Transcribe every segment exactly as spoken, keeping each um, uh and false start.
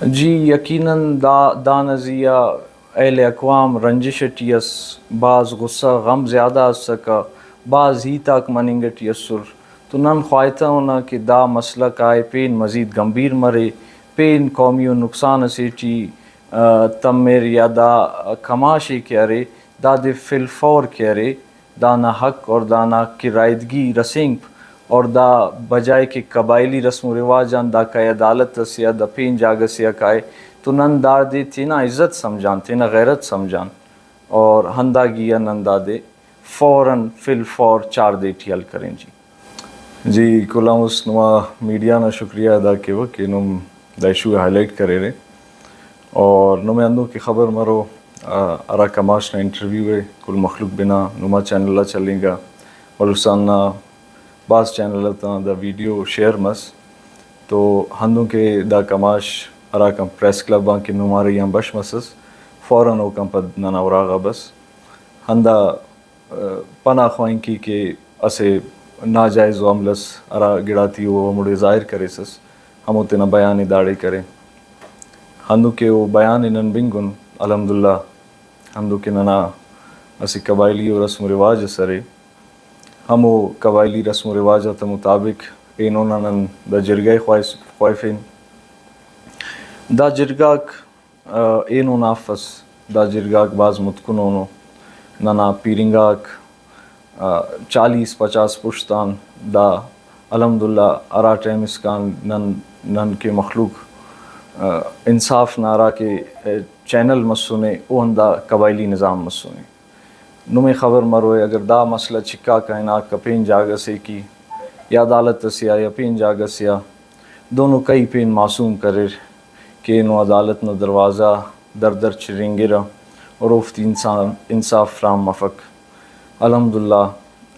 جی یقیناً دا دانا زی آ اہل اقوام رنجش ٹی ئس، بھاز غصہ غم زیادہ اسکہ، بھاز ہیت آک مننگ ٹی اسر۔ تو نن خواہتہ اونا کہ دا مسئلہ کائے پین مزید گمبھیر مرے، پین قومی و نقصان اسے ٹی آ، تمر یا دا کماش ءِ کہ ارے، دادے فی الفور کہ ارے، دانا حق اور دانا کرائدگی رسینگپ، اور دا بجائے کہ قبائلی رسم و رواج آن دا کائے عدالت اسے آ، دا پین جاگہ سے آ کائے، تو نن دادے تینا عزت سمجھان، تینا غیرت سمجھان، اور ہنداگی آ نن دادے فوراً فی الفور چاردے ٹی حل کرین جی۔ جی، کل آن مست نما میڈیا نا شکریہ ادا کیوہ کہ نم دا ایشو ءِ ہائی لائٹ کریرے۔ اور نمے ہندن کہ خبر مرو، آ، ہرا کماش نا انٹرویو ءِ کل مخلوق بنا نما چینل آ چلینگا، بلوچستان نا بھاز چینل آتان دا ویڈیو شیئر مس، تو ہندن کہ دا کماش ہراکان پریس کلب آن کہ نمارئی آن بش مسس، فوراً اوکان پد ننا اراغا بس۔ ہندا پناہ خوانکی کہ اسہ ناجائز و عمل اس ہرا گڑاتے او ہموڑے ظاہر کریسس، ہمو تینا بیان ءِ داڑے کرے۔ ہندن کہ او بیان ءِ نن بنگن، الحمدللہ، ہندن کہ ننا اسہ قبائلی و رسم و رواج اس ارے، ہمو قبائلی رسم و رواج آتا مطابق اینو نا نن دا جرگہ ءِ خواہس-، خواہفین۔ دا جرگہ غاک آ، اینو نا افس، دا جرگہ غاک بھاز متکن اونو۔ ننا پیرنگاک، آ، چالیس پچاس پشت آن دا الحمدللہ ہرا ٹائم اسکان نن، نن کہ مخلوق، آ، انصاف نا ہرا کہ، آ، چینل مسنے، او ہندا قبائلی نظام مسنے۔ نمے خبر مروئے، اگر دا مسئلہ چکا کائنا کپین جاگہ سے کی یا عدالت اسے آ یا پین جاگہ سے آ، دونو کہی پین معصوم کریر کہ اینو عدالت نا دروازہ در در چرینگرہ اور اوفتے انسان، انصاف فراہم مفک۔ الحمدللہ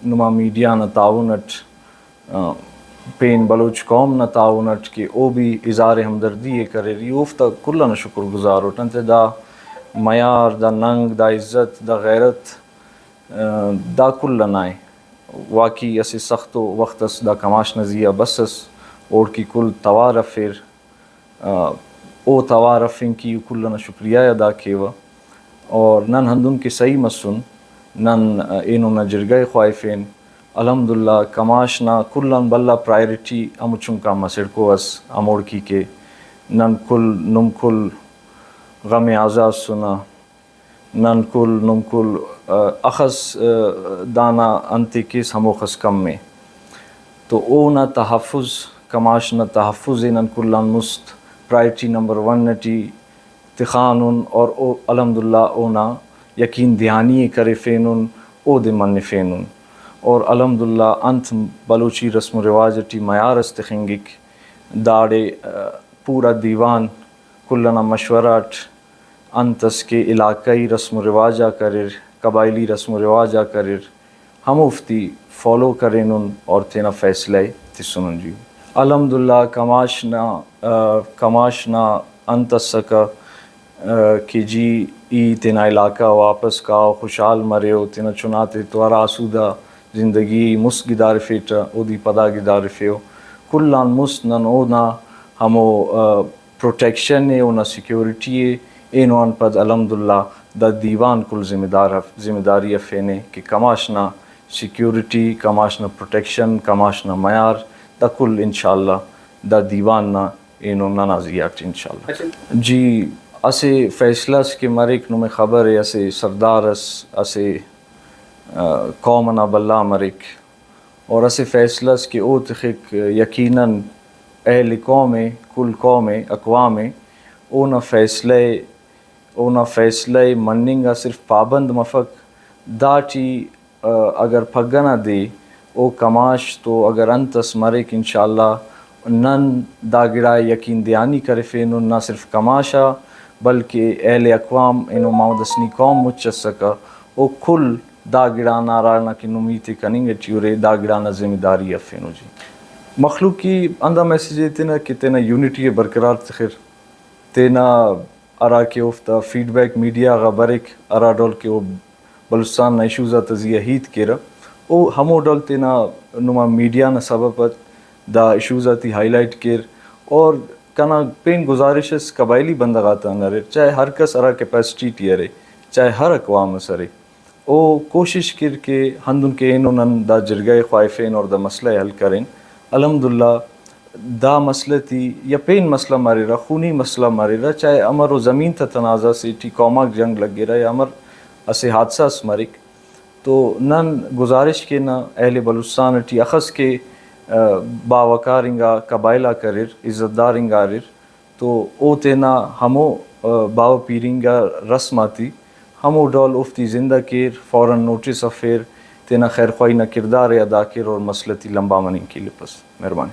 نما میڈیا نا تعاون اٹ، آ، پین بلوچ قوم نا تعاون اٹ کہ او بھی اظہار ہمدردی ءِ کریر، ای اوفتا کل ئنا شکر گزار اٹ۔ انتئے دا معیار، دا ننگ، دا عزت، دا غیرت، آ، دا کل ئنا ءِ۔ واقعی اسہ سختو وخت اس دا کماش نا زی آ بسس، اوڑکہ کل توار ہرفیر۔ آ، او توار ہرفنگ کہ ای کل ئنا شکریہ ءِ ادا کیوہ۔ اور نن ہندن کہ سہی مسن، نن، آ، اینو نا جرگہ ءِ خواہفین۔ الحمدللہ کماش نا کل آن بھلا پرائرٹی ہمو چنکا مسڑکو ئس، ہموڑکہ کہ نن کل، نم کل غم اعزا اسنہ۔ نن کل، نم کل، آ، اخس، آ، دانا انتے کیس ہموخس کم ءِ۔ تو اونا تحفظ، کماش نا تحفظ ءِ نن کل آن مست پرائرٹی نمبر ون ٹی تخانن اور او الحمدللہ اونا یقین دہانی ءِ کرفینن، اودے منفینن۔ اور الحمدللہ انت بلوچی رسم و رواج ٹی معیار اس تخنگک، داڑے، آ، پورا دیوان کل ئنا مشورہ اٹ انت اس کہ علاقائی رسم و رواج آک اریر، قبائلی رسم و رواج آک اریر، ہموفتے فالو کرینن اور تینا فیصلہ ءِ تسنن جی۔ الحمدللہ کماش نا، آ، کماش نا انت اسکہ، آ، کہ جی ای تینا علاقہ آ واپس کاو، خوشحال مریو، تینا چناتے تو ہرا آسودہ زندگی مست گدارفیٹہ، اودے پدا گدارفیو۔ کل آن مست نن اونا ہمو، آ، پروٹیکشن ءِ، اونا سیکیورٹی ءِ، اینو آن پد الحمدللہ دا دیوان کل ذمہ دار اف-، ذمہ داری ہرفینے کہ کماش نا سیکیورٹی، کماش نا پروٹیکشن، کماش نا معیار، دا کل انشاءاللہ دا دیوان نا اینو ننا زی آ ٹی انشاءاللہ۔ جی، اسہ فیصلہ اس کہ مریک، نمے خبر ءِ، اسہ سردار اس، اسہ، آ، قوم ئنا بھلا مریک، اور اسہ فیصلہ اس کہ او تخک، یقیناً اہل قوم ءِ، کل قوم ءِ، اقوام ءِ، اونا فیصلہ ءِ، اونا فیصلہ ءِ مننگ آ صرف پابند مفک۔ داٹی، آ، اگر پگہ نا دے او کماش تو اگر انت اس مریک، انشاءاللہ نن دا گڑا ءِ یقین دہانی کرفینن، نہ صرف کماش آ بلکہ اہل اقوام اینو محمد حسنی قوم مچ اسکہ، او کل دا گڑا نا ہرانا کہ نم ہیت ءِ کننگ ٹی ارے، دا گڑا نا ذمہ داری ہرفینو جی۔ مخلوق ءِ ہندا میسج ایتنہ کہ تینا یونٹی ءِ برقرار تخر، تینا ہرا کہ اوفتا فیڈ بیک میڈیا غا بریک، ہرا ڈول کہ او بلوچستان نا ایشوز آتا زی آ ہیت کیرہ، او ہمو ڈول تینا نما میڈیا نا سبب اٹ دا ایشوز آتے ہائی لائٹ کیر، اور کنا پین گزارش اس قبائلی بندغ آتان اریر، چاہے ہر کس ہرا کیپیسٹی ٹی ارے، چاہے ہر اقوام اس ارے، او کوشش کیر کہ ہندن کہ اینو نن دا جرگہ ءِ خواہفین اور دا مسئلہ ءِ حل کرین۔ الحمدللہ دا مسئلہ تی یا پین مسئلہ مریرہ، خونی مسئلہ مریرہ، چاہے امر و زمین تا تنازعہ سے ٹی قوم آک جنگ لگیرہ یا امر اسہ حادثہ اس مریک، تو نن گزارش کینہ اہل بلوچستان ٹی اخس کہ، آ، باوقار انگا قبائل آک اریر، عزت دار انگا اریر، تو او تینا ہمو، آ، باوہ پیرنگا رسم آتے ہمو ڈول اوفتے زندہ کیر، فوراً نوٹس ہرفیر، تینا خیرخواہی نا کردار ءِ ادا کیر اور مسئلہ تے لمبا مننگ کے لپس۔ مہربانی۔